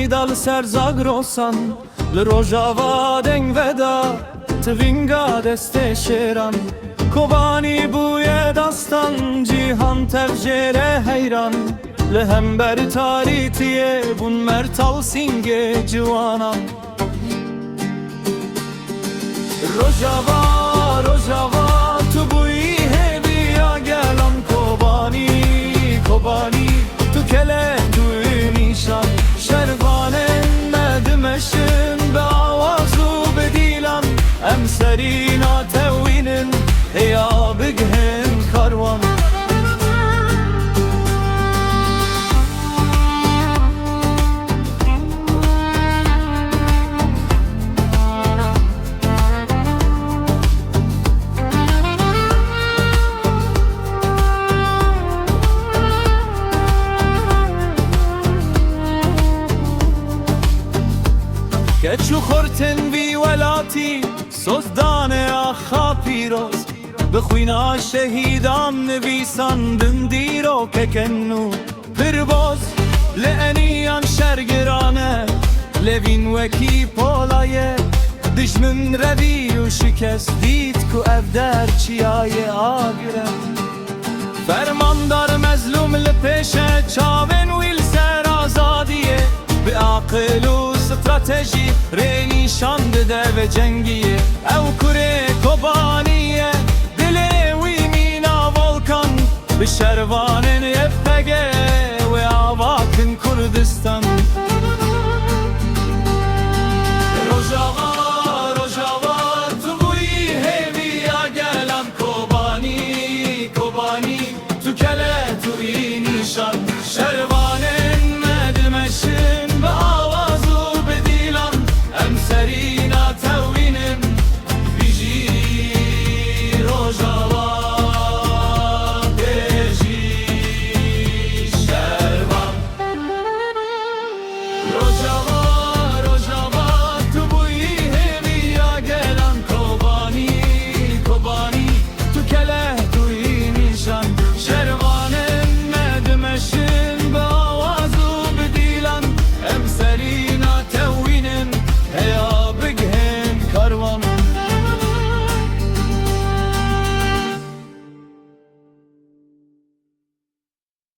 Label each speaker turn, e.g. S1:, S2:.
S1: Kobanî da li ser Zagrosan, li Rojava deng veda, tivinga destê şêran. Kobanî bûye dastan, cîhan tev jê re heyran. Li hember tarîtiyê bûn mertal sîngê ciwanan. Rojava, Rojava, tu bûyî hêviya gelan. Kobanî, Kobanî, tu keleh, tu nîşan. Şervanên me dimeşin bi awaz û bi dîlan. Em serî natewînin heya bigihin karwan. Keç û xortên vî welatî soz dane axa pîroz. Bi xwîna şehîdan nivîsandin dîrokeke nû. Pirboz li eniyan şer giran e, lêvîn wekî pola ye. Dijmin revî û şikest dît ku ev der çiyayê agir e. Fermandar Mezlûm li pêş e, çavên wî li ser azadiyê. Bi aqil û stratejî rê nîşan dide vê cengiyê. Ew kurê Kobanî ye, dilê wî mîna volkan. Bi şervanên YPG wê ava kin Kurdistan.